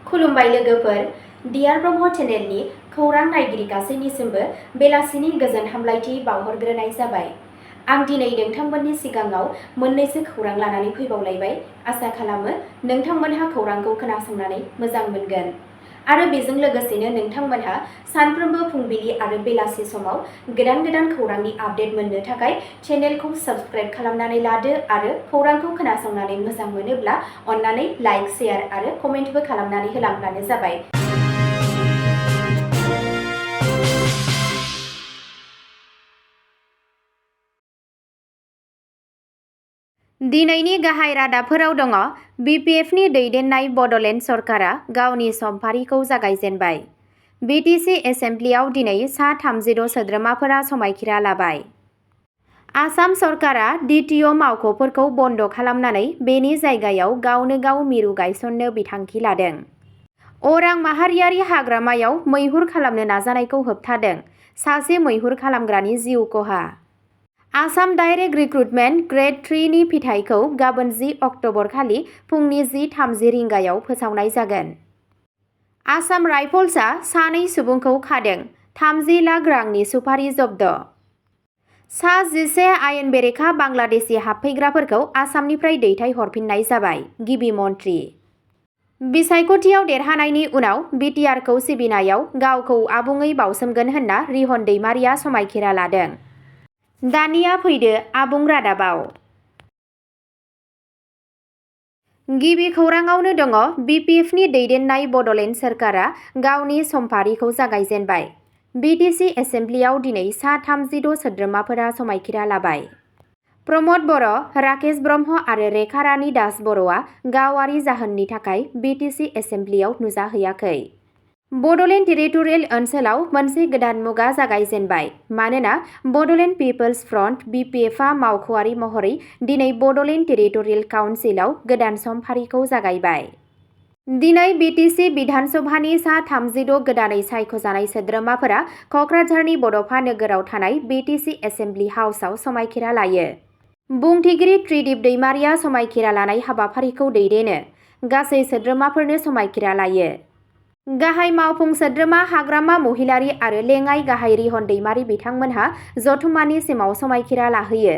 खुलुमबाय लोगोफोर, डियार ब्रह्म चेनेलनि खौरां नायगिरि गासैनिसिमबो बेलासिनि गोजोन हामलायथि बावहरग्रोनाय जाबाय। आं दिनै नोंथांमोननि सिगाङाव मोननैसो खौरां लानानै फैबावलायबाय। आसा खालामो नोंथांमोनहा खौरांखौ खोनासंनानै मोजां मोनगोन आरो बेजों लोगोसेनो नोंथांमोनहा सानफ्रोमबो फुंबिलि आरो बेलासि समाव गोदान खौरांनि आपडेट मोननो थाखाय चेनेलखौ साबस्क्राइब खालामनानै लादो आरो खौरांखौ खोनासंनानै मोजां मोनोब्ला अन्नानै लाइक, शेयार आरो कमेन्टबो खालामनानै होलांब्लानो जाबाय। दिनैनि गाहाय रादाबफोराव दङ। बिपिएफनि दैदेननाय बड'लेण्ड सरकारा गावनि समफारिखौ जागायजेनबाय। बिटिसि एसेमब्लियाव दिनै सा 32 सोद्रोमाफोरा समायखिरा लाबाय। आसाम सरकारा डिटिअ मावख'फोरखौ बन्द' खालामनानै बेनि जायगायाव गावनो गाव मिरु गायसननो बिथांखि लादों। अरां माहारियारि हाग्रामायाव मैहुर खालामनो नाजानायखौ होबथादों सासे मैहुर खालामग्रानि जिउ खहा। आसाम डाइरेक्ट रिक्रुटमेन्ट ग्रेड 3 नि फिथायखौ गाबोन 10 अक्ट'बर खालि फुंनि 10:30 रिंगायाव फोसावनाय जागोन। आसाम राइफल्सआ सानै सुबुंखौ खादों, 30 लाख रांनि सुपारि जब्द। सा 11 आयेन बेरेखा बांलादेशि हाबफैग्राफोरखौ आसामनिफ्राय दैथायहरफिननाय जाबाय। गिबि मन्थ्रि। बिसायख'थियाव देरहानायनि उनाव बिटिआरखौ सिबिनायाव गावखौ आबुङै बावसोमगोन होनना रिहन दैमारिया समायखिरा लादों। दानिया फैदो आबुं रादाबाव। गिबि खौराङावनो दङ। बिपिएफनि दैदेननाय बड'लेण्ड सरकारा गावनि समफारिखौ जागायजेनबाय। बिटिसि एसेमब्लियाव दिनै सा 32 सोद्रोमाफोरा समायखिरा लाबाय। प्रमद बर', राकेश ब्रह्म आरो रेखा रानि दास बर'आ गावारि जाहोननि थाखाय बिटिसि एसेमब्लियाव नुजाहैयाखै। बड'लेण्ड टेरिटरियेल ओनसोलाव मोनसे गोदान मुगा जागायजेनबाय मानोना बड'लेण्ड पिपल्स फ्रन्ट बिपिएफआ मावख'आरि महरै दिनै बड'लेण्ड टेरिटरियेल काउन्सिलाव गोदान समफारिखौ जागायबाय। दिनै बिटिसि बिधान सभानि सा 32 गोदानै सायख'जानाय सोद्रोमाफोरा क'क्राझारनि बड'फा नोगोराव थानाय बिटिसि एसेमब्लि हाउसआव समायखिरा लायो। बुंथिगिरि त्रिदिप दैमारिया समायखिरा लानाय हाबाफारिखौ दैदेनो। गासै सोद्रोमाफोरनो समायखिरा लायो। गाहाय मावफुं सोद्रोमा हाग्रामा महिलारी आरो लेङाइ गाहाय रिहन दैमारि बिथांमोनहा जथुम्मानि सिमाव समायखिरा लाहोयो।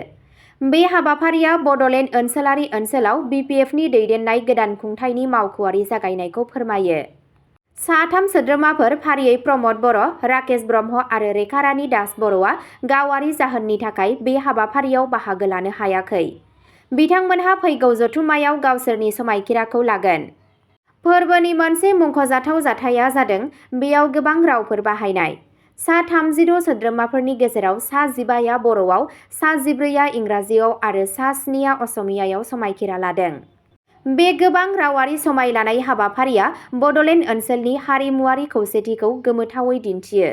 बे हाबाफारिया बड'लेण्ड ओनसोलारि ओनसोलाव बिपिएफनि दैदेननाय गोदान खुंथायनि मावख'आरि जागायनायखौ फोरमायो। साथाम सोद्रोमाफोर फारियै प्रमद बर', राकेश ब्रह्म आरो रेखा रानि दास बर'आ गावारि जाहोननि थाखाय बे हाबाफारियाव बाहागो लानो हायाखै। बिथांमोनहा फैगौ जथुम्मायाव गावसोरनि समायखिराखौ लागोन। फोरबोनि मोनसे मुंख'जाथाव जाथाया जादों बेयाव गोबां रावफोर बाहायनाय। सा 32 सोद्रोमाफोरनि गेजेराव सा 15 बर'आव, सा 14 इंराजियाव आरो सा 7 असमियायाव समायखिरा लादों। बे गोबां रावारि समायलानाय हाबाफारिया बड'लेण्ड ओनसोलनि हारिमुआरि खौसेथिखौ गोमोथावै दिन्थियो।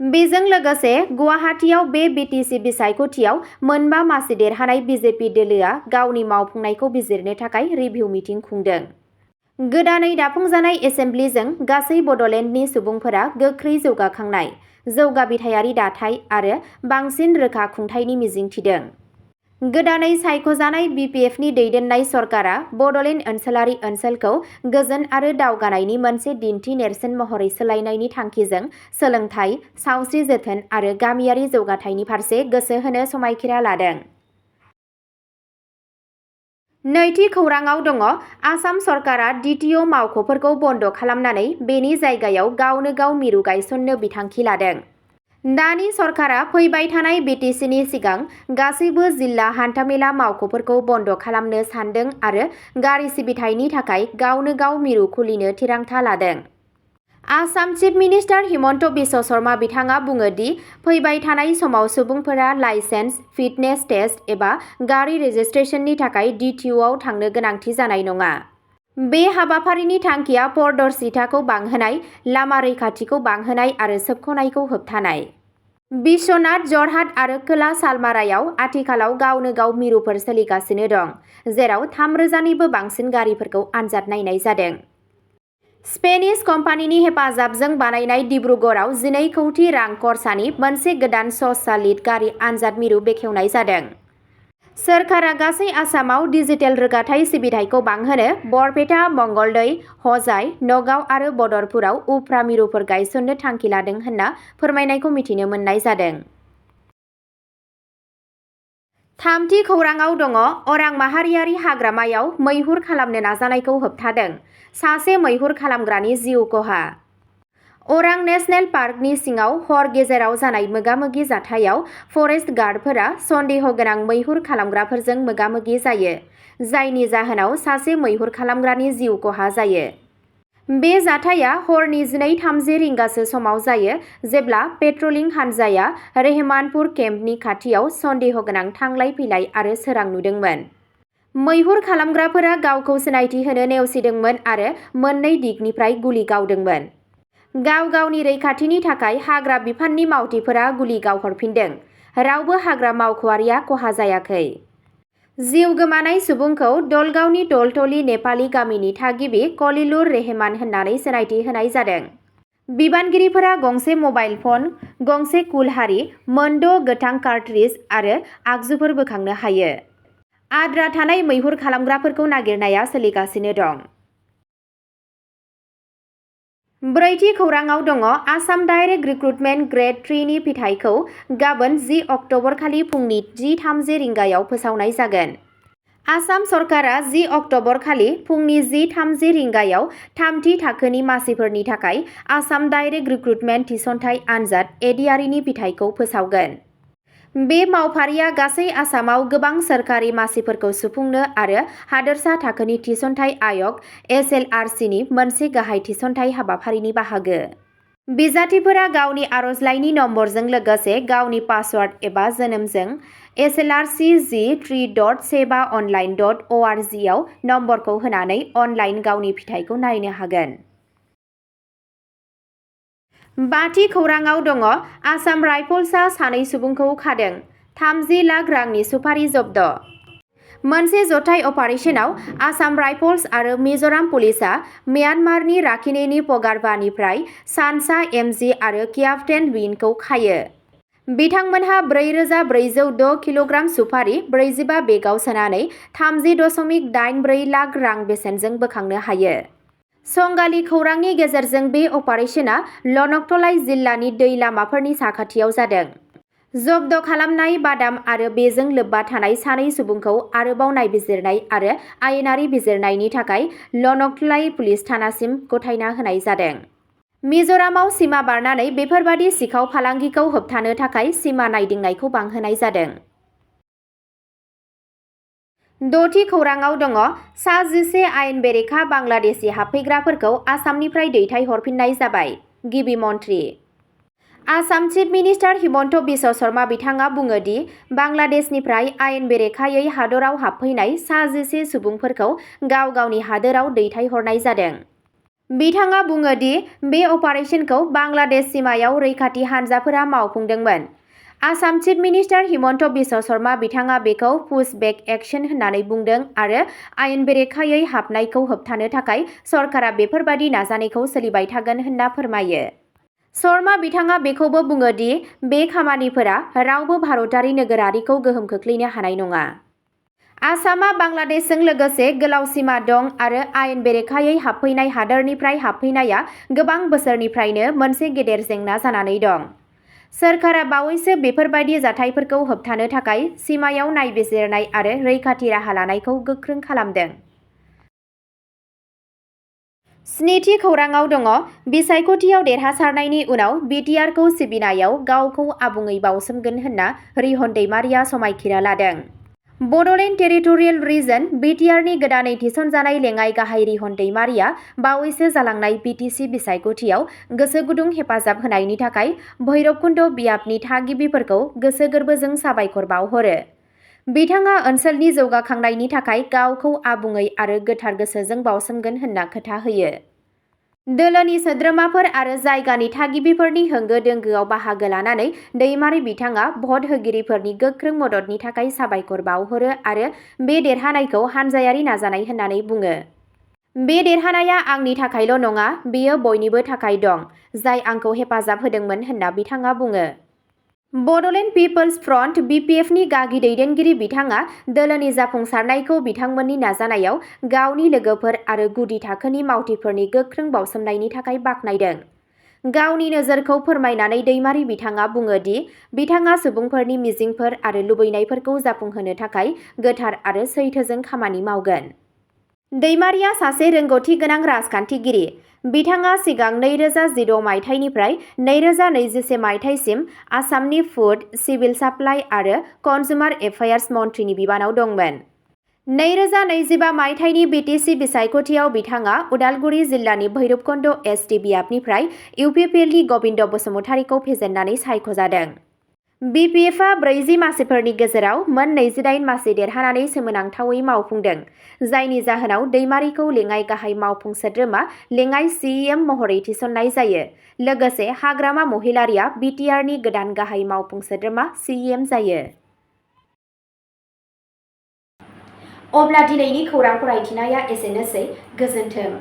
बेजों लोगोसे गुवाहाटीआव बे बिटिसि बिसायख'थियाव मोनबा मासि देरहानाय बिजेपि दोलोआ गावनि मावफुंनायखौ बिजिरनो थाखाय रिभिउ मिटिं खुंदों। गोदानै दाफुंजानाय एसेमब्लिजों गासै बड'लेण्डनि सुबुंफोरा गोख्रै जौगाखांनाय, जौगा बिथायारि दाथाय आरो बांसिन रोखा खुंथायनि मिजिं थिदों। गोदानै सायख'जानाय बिपिएफनि दैदेननाय सरकारा बड'लेण्ड ओनसोलारि ओनसोलखौ गोजोन आरो दावगानायनि मोनसे दिन्थि नेरसोन महरै सोलायनायनि थांखिजों सोलोंथाइ, सावस्रि जोथोन आरो गामियारि जौगाथायनि फारसे गोसो होनो समायखिरा लादों। नैथि खौराङाव दङ। आसाम सरकारा डिटिअ मावख'फोरखौ बन्द' खालामनानै बेनि जायगायाव गावनो गाव मिरु गायसननो बिथांखि लादों। दानि सरकारा फैबाय थानाय बिटिसिनि सिगां गासैबो जिल्ला हान्थामेला मावख'फोरखौ बन्द' खालामनो सानदों आरो गारि सिबिथायनि थाखाय गावनो गाव मिरु खुलिनो थिरांथा लादों। आसाम चिफ मिनिस्टार हिमन्त बिश्व शर्मा बिथाङा बुङो दि फैबाय थानाय समाव सुबुंफोरा लाइसेन्स, फिटनेस टेस्ट एबा गारि रेजिस्ट्रेशननि थाखाय डिटिअआव थांनो गोनांथि जानाय नङा। बे हाबाफारिनि थांखिया पारदर्शिताखौ बांहोनाय, लामा रैखाथिखौ बांहोनाय आरो सोबख'नायखौ होबथानाय। बिश्वनाथ, जरहाट आरो खोला सालमारायाव आथिखालाव गावनो गाव मिरुफोर सोलिगासिनो दं, जेराव 3,000 निबो बांसिन गारिफोरखौ आनजाद नायनाय जादों। स्पेनिश कम्पानिनि हेफाजाबजों बानायनाय डिब्रुगड़आव 12 कौटि रां खरसानि मोनसे गोदान स्वचालित गारि आनजाद मिरु बेखेवनाय जादों। सोरखारा गासै आसामाव डिजिटेल रोगाथाइ सिबिथायखौ बांहोनो बरपेटा, मंगलदै, हजाइ, नगाव आरो बदरपुराव उफ्रा मिरुफोर गायसननो थांखि लादों होनना फोरमायनायखौ मिथिनो मोननाय जादों। थामथि खौराङाव दङ अरां माहारियारि हाग्रामायाव मैहुर खालामनो नाजानायखौ होबथादों। सासे मैहुर खालामग्रानि जिउ खहा। अरां नेशनेल पार्कनि सिङाव हर गेजेराव जानाय मोगा-मोगि जाथायाव फरेस्ट गार्डफोरा सन्देह गोनां मैहुर खालामग्राफोरजों मोगा-मोगि जायो, जायनि जाहोनाव सासे मैहुर खालामग्रानि जिउ खहा जायो। बे जाथाया हरनि 12:30 रिंगासो समाव जायो, जेब्ला पेट्रलिं हानजाया रेहमानपुर केम्पनि खाथियाव सन्देह गोनां थांलाय-फैलाय आरो सोरां नुदोंमोन। मैहुर खालामग्राफोरा गावखौ सिनायथि होनो नेवसिदोंमोन आरो मोननै दिगनिफ्राय गुलि गावदोंमोन। गाव-गावनि रैखाथिनि थाखाय हाग्रा बिफाननि मावथिफोरा गुलि गावहरफिनदों। रावबो हाग्रा मावख'आरिया खहा जायाखै। जिउ गोमानाय सुबुंखौ दलगावनि दलतली नेपालि गामिनि थागिबि खलिलुर रेहमान होननानै सिनायथि होनाय जादों। बिबानगिरिफोरा गंसे मबाइल फन, गंसे कुलहारि, मोन' गोथां कार्ट्रिज आरो आगजुफोर बोखांनो हायो। आद्रा थानाय मैहुर खालामग्राफोरखौ नागिरनाया सोलिगासिनो दं। ब्रैथि खौराङाव दङ आसाम डाइरेक्ट रिक्रुटमेन्ट ग्रेड 3 नि फिथायखौ गाबोन 10 अक्ट'बर खालि फुंनि 10:30 रिंगायाव फोसावनाय जागोन। आसाम सरकारा 10 अक्ट'बर खालि फुंनि 10:30 रिंगायाव थामथि थाखोनि मासिफोरनि थाखाय आसाम डाइरेक्ट रिक्रुटमेन्ट थिसनथाइ आनजाद एडिआरइनि फिथायखौ फोसावगोन। बे मावफारिया गासै आसामाव गोबां सोरखारि मासिफोरखौ सुफुंनो आरो हादोरसा थाखोनि थिसनथाइ आय'ग (एसएलआरसि) नि मोनसे गाहाय थिसनथाइ हाबाफारिनि बाहागो। बिजाथिफोरा गावनि आर'जलाइनि नम्बरजों लोगोसे गावनि पासवार्ड एबा जोनोमजों slrc.3.75online.org आव नम्बरखौ होनानै अनलाइन गावनि फिथायखौ नायनो हागोन। बाथि खौराङाव दङ आसाम राइफल्सआ सानै सुबुंखौ खादों, 30 लाख रांनि सुपारि जब्द'। मोनसे जथाय अपारेशनाव आसाम राइफल्स आरो मिज'राम पुलिसआ म्यानमारनि राखिनेनि पगारवानिफ्राय सानसा एमजि आरो क्याप्टेन विनखौ खायो। बिथांमोनहा 4,406 किल'ग्राम सुपारि 45 बेगआव सोनानै 30.84 लाख रां बेसेनजों बोखांनो हायो। संगालि खौरांनि गेजेरजों बे अपारेशना लनगथलाई जिल्लानि दै लामाफोरनि साखाथियाव जादों। जब्द खालामनाय बादाम आरो बेजों लोब्बा थानाय सानै सुबुंखौ आरोबाव नायबिजिरनाय आरो आयेनारि बिजिरनायनि थाखाय लनगथलाई पुलिस थानासिम गथायना होनाय जादों। मिज'रामाव सिमा बारनानै बेफोरबादि सिखाव फालांगिखौ होबथानो थाखाय सिमा नायदिंनायखौ बांहोनाय जादों। द'थि खौराङाव दङ सा 11 आयेन बेरेखा बांलादेशी हाबफैग्राफोरखौ आसामनिफ्राय दैथायहरफिननाय जाबाय। गिबि मन्थ्रि आसाम चिफ मिनिस्टार हिमन्त बिश्व शर्मा बिथाङा बुङो दि बांलादेशनिफ्राय आयेन बेरेखायै हादराव हाबफैनाय सा 11 सुबुंफोरखौ गाव-गावनि हादोराव दैथायहरनाय जादों। बिथाङा बुङो दि बे अपारेशनखौ बांलादेश सिमायाव रैखाथि हानजाफोरा मावफुंदोंमोन। आसाम चिफ मिनिस्टार हिमन्त बिश्व शर्मा बिथाङा बेखौ पुशबेक एक्शन होननानै बुंदों आरो आयेन बेरेखायै हाबनायखौ होबथानो थाखाय सरकारा बेफोरबादि नाजानायखौ सोलिबाय थागोन होनना फोरमायो। शर्मा बिथाङा बेखौबो बुङो दि बे खामानिफोरा रावबो भारतारि नोगोरारिखौ गोहोम खोख्लैनो हानाय नङा। आसामआ बांलादेशजों लोगोसे गोलाव सिमा दं आरो आयेन बेरेखायै हाबफैनाय हादोरनिफ्राय हाबफैनाया गोबां बोसोरनिफ्रायनो मोनसे गेदेर जेंना जानानै दं। सोरखारा बावैसो बेफोरबादि जाथायफोरखौ होबथानो थाखाय सिमायाव नायबिजिरनाय आरो रैखाथि राहा लानायखौ गोख्रों खालामदों। स्निथि खौराङाव दङ बिसायख'थियाव देरहासारनायनि उनाव बिटिआरखौ सिबिनायाव गावखौ आबुङै बाउसोमगोन होनना रिहन दैमारिया समायखिरा लादों। बड'लेण्ड टेरिटरियेल रिजन बिटिआरनि गोदानै थिसनजानाय लेङाइ गाहाय रिहन दैमारिया बावैसो जालांनाय बिटिसि बिसायख'थियाव गोसो गुदुं हेफाजाब होनायनि थाखाय भैरबकुन्द बियाबनि थागिबिफोरखौ गोसो गोरबोजों साबायखर बावहरो। बिथाङा ओनसोलनि जौगाखांनायनि थाखाय गावखौ आबुङै आरो गोथार गोसोजों बाउसोमगोन होनना खोथा होयो। दोलोनि सोद्रोमाफोर आरो जायगानि थागिबिफोरनि होंगो दोंगोआव बाहागो लानानै दैमारि बिथाङा भट होगिरिफोरनि गोख्रों मददनि थाखाय साबायखर बावहरो आरो बे देरहानायखौ हानजायारि नाजानाय होननानै बुङो। बे देरहानाया आंनि थाखायल' नङा, बेयो बयनिबो थाखाय दं, जाय आंखौ हेफाजाब होदोंमोन होनना बिथाङा बुङो। बड'लेण्ड पिपल्स फ्रन्ट BPFनि गागि दैदेनगिरि बिथाङा दोलोनि जाफुंसारनायखौ बिथांमोननि नाजानायाव गावनि लोगोफोर आरो गुदि थाखोनि मावथिफोरनि गोख्रों बावसोमनायनि थाखाय बाख्नायदों। गावनि नोजोरखौ फोरमायनानै दैमारि बिथाङा बुङो दि बिथाङा सुबुंफोरनि मिजिंफोर आरो लुबैनायफोरखौ जाफुंहोनो थाखाय गोथार आरो सैथोजों खामानि मावगोन। दैमारिया सासे रोंग'थि गोनां राजखान्थिगिरि। बिथाङा सिगां 2016 मायथाइनिफ्राय 2021 मायथाइसिम आसामनि फुड, सिभिल साप्लाइ आरो कनजुमार एफेयार्स मन्थ्रिनि बिबानाव दंमोन। 2025 मायथाइनि BTC बिसायख'थियाव बिथाङा उदालगुरि जिल्लानि भैरबकुन्द ST बियाबनिफ्राय UPPLनि गबिन्द बसुमतारीखौ फेजेननानै सायख'जादों। BPFआ 40 मासिफोरनि गेजेराव मोन 28 मासि देरहानानै सोमोनांथावै मावफुंदों, जायनि जाहोनाव दैमारिखौ लेङाइ गाहाय मावफुं सोद्रोमा लेङाइ CEM महरै थिसननाय जायो। लोगोसे हाग्रामा महिलारिया BTRनि गोदान गाहाय मावफुं सोद्रोमा CEM जायो। अब्ला दिनैनि खौरां फरायथिनाया एसेनोसै। गोजोन्थों।